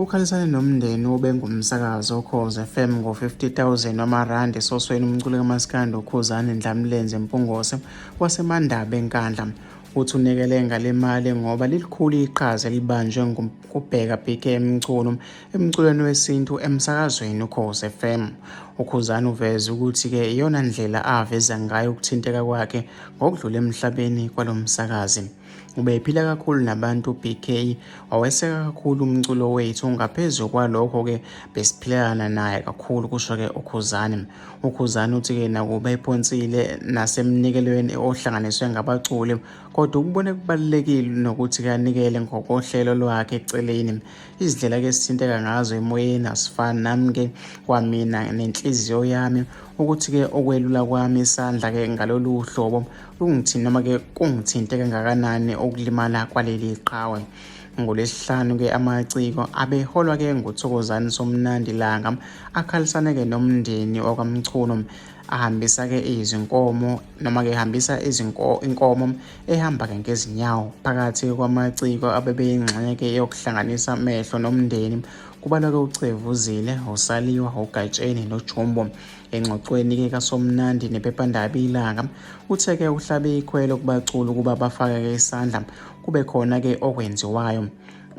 Ukhalisane nomndeni obengumsakazi oKhozi FM ngo-50,000 wamarandi esosweni umculi kamaskandi uKhuzani Ndlamlenze Mpungose waseMandaba eNkandla. Uthi unikele ngale mali ngoba lilikhulu iqhaza elibanjwe nguBheka BK Mchunu emculweni wesintu emsakazweni uKhozi FM. UKhuzani uveze ukuthi-ke iyona ndlela aveza ngayo ukuthinteka kwakhe ngokudlula emhlabeni kwalo msakazi. Ubephila kakhulu nabantu uBK, waweseka kakhulu umculo wethu. Ngaphezu kwalokho-ke besiphilelana naye kakhulu, kusho-ke uKhuzani. UKhuzani uthi-ke nakuba ephonsile nasemnikelweni ohlanganiswe ngabaculi, kodwa ukubone kubalulekile nokuthi-ke anikele ngokohlelo lwakhe eceleni. Izindlela-ke esithinteka ngazo emoyeni asifani nami-ke kwamina nenhliziyo yami ukuthi-ke okwelula kwami isandla-ke ngalolu hlobo Kungithini noma-ke kungithinte kangakanani ukulimala kwaleli qhawe. NgoLwesihlanu-ke amaciko abeholwa-ke nguThokozani Somnandi Langa akhalisane-ke nomndeni wakwaMchunu ahambisa-ke izinkomo noma-ke ehambisa inkomo ehamba-ke ngezinyawo phakathi kwamaciko abebeyingxenye-ke yokuhlanganisa amehlo nomndeni kubalwa-ke uCevuzile, uSaliwa, uGatsheni noJumbo. Engxoxweni-ke kaSomnandi nephephandaba iLanga, uthe-ke uhlabe ikhwelo kubaculi ukuba bafake-ke isandla kube khona-ke okwenziwayo.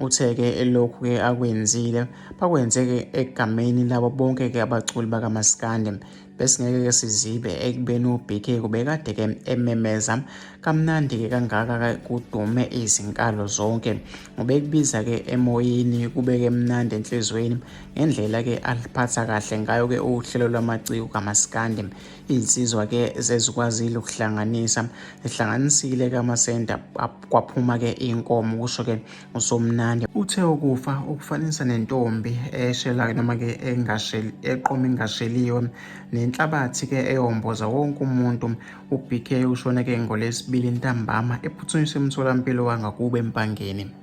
Uthe-ke lokhu-ke akwenzile bakwenze-ke egameni labo bonke-ke abaculi bakamaskandi. Besingeke-ke sizibe ekubeni uBK kubekade-ke ememeza kamnandi-ke kangaka-ke kudume izinkalo zonke. Ubekubiza-ke emoyeni kubeke mnandi enhliziyweni Ngendlela-ke aliphatha kahle ngayo-ke uhlelo lwamaciko kamaskandi, izinsizwa-ke zezikwazile ukuhlanganisa, zihlanganisile-ke amasenda kwaphuma-ke inkomo, kusho-ke uSomnandi. Uthe ukufa ukufanisa nentombi eshela noma-ke engasheli eqoma ingasheliwe nenhlabathi-ke eyomboza wonke umuntu. UBK ushone-ke ngoLwesibili ntambama ephuthunyiswa emtholampilo wangakubo eMpangeni.